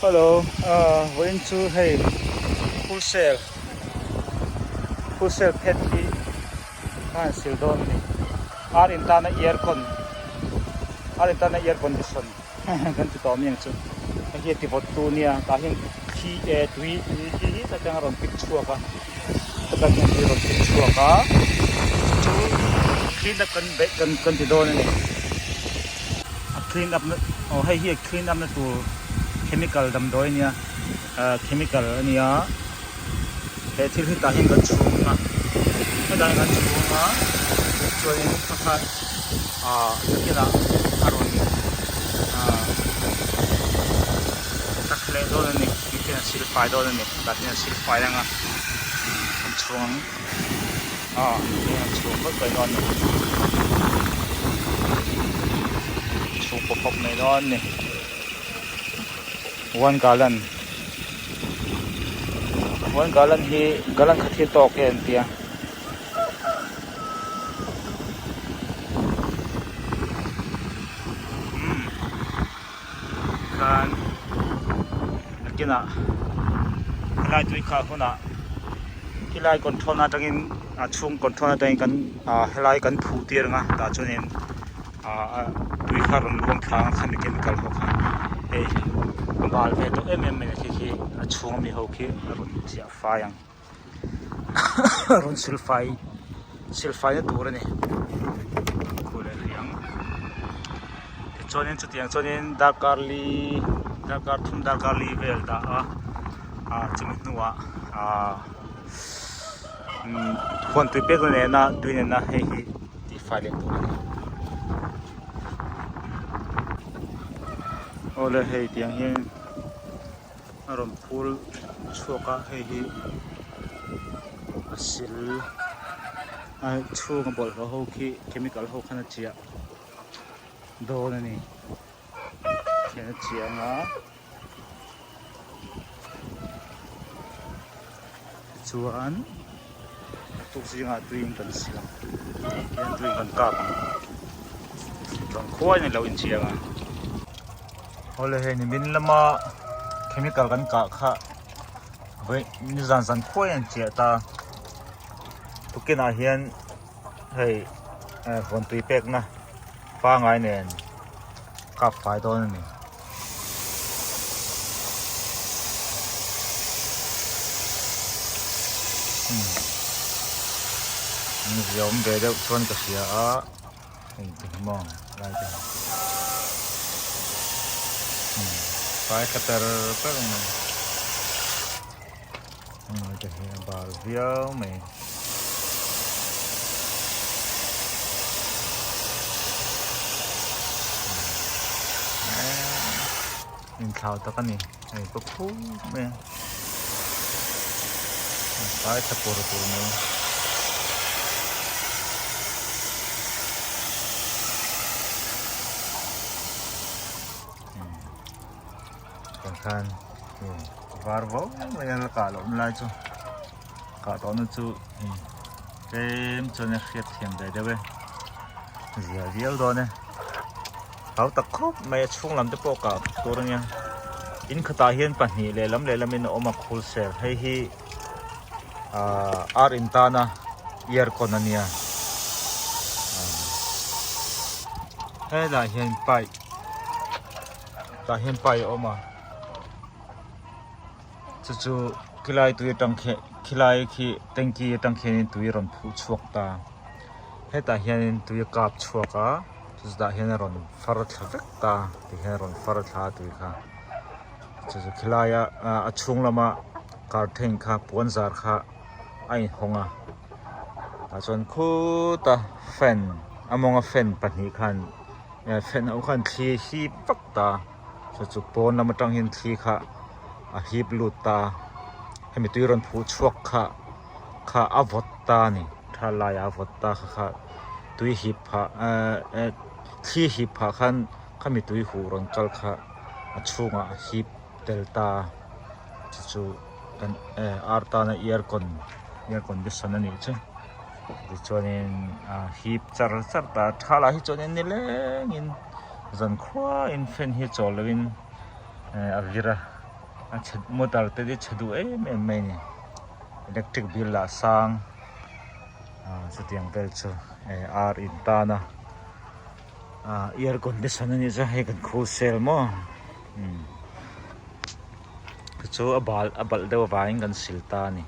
Hello vawiin chu hei wholesale wholesale phet hi ka han sil dawn a ni ar in tana aircon ar in tana air condition kan ti tawh mai ang chu hei hi a ti vawt tu nia tah hian khi eh tui tui khi hi atang a rawn pik chhuak a chutah hian tui a rawn pik chhuak a chu clean up kan beih kan kan ti dawn a ni. A clean up na aw hei hi a clean up na tur chemical damdawi a nia ah chemical a nia he thil hi tah hian kan chhung a hetah hian kan chhung a chuanin pakhat ah nakinah a rawn ah tak leh dawn a ni nitin a sil fai dawn a ni tah hian a sil fai ang a kan chhung ang. Ah heng an chhung vek mai dawn a ni chhung pawp pawp mai dawn a ni one gallon one gallon hi gallon khat hi tawk e an tia. Umm khan nakinah helai tui khah hunah khilai control na atangin a chhung control atangin kan ah helai kan phuh tir ang a tah chuanin ah tui kha rawn luang thla ang a khami chemical ho kha hei a bal ve tawh em em mai a khi khi a chhung ami ho khi a rawn chiah fai ang. rawn silfai silfai na tur a ni khu leh rih ang tichuanin chutiang chuanin darkar li darkar thum darkar li vel dah a ah chumi hnuah ah huan tui pek na nena tui nena hei hi tihfai leh tur a ni awle hei tiang hian. A rawn phul chhuak a hei hi a sil a chhung a bawlhhlawh ho khi chemical ho khan a chiah dawn a ni khian a chiah ang a tichuan a tuk zingah tuiin kan sil ang khian tuiin kan kap ang chuan khuaiin a lo inchiang a. Awle hei nimin lama chemical kan kah kha vawi nizan zan khuai an chiah ta tukinah hian hei eh huan tui pekna pangai nen kap fai dawn a ni. An ziaawm ve deuh chuan ka hria a. Hei te hi maw lai te fai tha per per mai heng te hi a bal viau mai. Inthlau tak a ni hei paw phup mai a fai tha pur pur mai. Tah khan var vau mai a la kah loh lai chu kah tawh na chu tlem chuan a hriat thiam ve deuh e zia viau dawn e. Hau tak khawp mai a chhung lam te pawh kah tur a nia in khatah hian pahnih lehlam lehlam in a awm a khul ser hei hi ahh ar in tana aircon a nia helaiah hian pipe tah hian pipe a awm a chu chu khilai tui atang khian khilai khi tanky atang khianin tui a rawn phuh chhuak ta hetah hianin tui a kap chhuak a. Chutah hian a rawn far thla vek ta ti hian a rawn far thla a tui kha chu chu khilaia a chhung lama curtain kha puan zar kha a inhawng a tah chuan khuta fan a mawnga fan pahnih khan fan ho khan thli hip vak ta chu chu pawn lam atang hian thli kha a hip lut ta hemi tui rawn phuh chhuak kha. kha a vawt ta a ni thal laiah a vawt ta kha kha tui hip phah ehh thli hip phah khan khami tui huh rawn kal kha a chhungah a hip tel ta a chu chu kan eh ar tana aircon air condition a nih chu tichuanin a hip char char ta a tha lah hi chuanin nilengin zan khuain fan hi chawl lovin eh a vir a. A chhe motor te hi chhe duh em em mai a ni electric bill lah sang ah chutiang vel chu eh ar in tan a ah air condition a nih chuan hei kan khu sel maw umm chu a bal a balh deuh avangin kan sil ta a ni.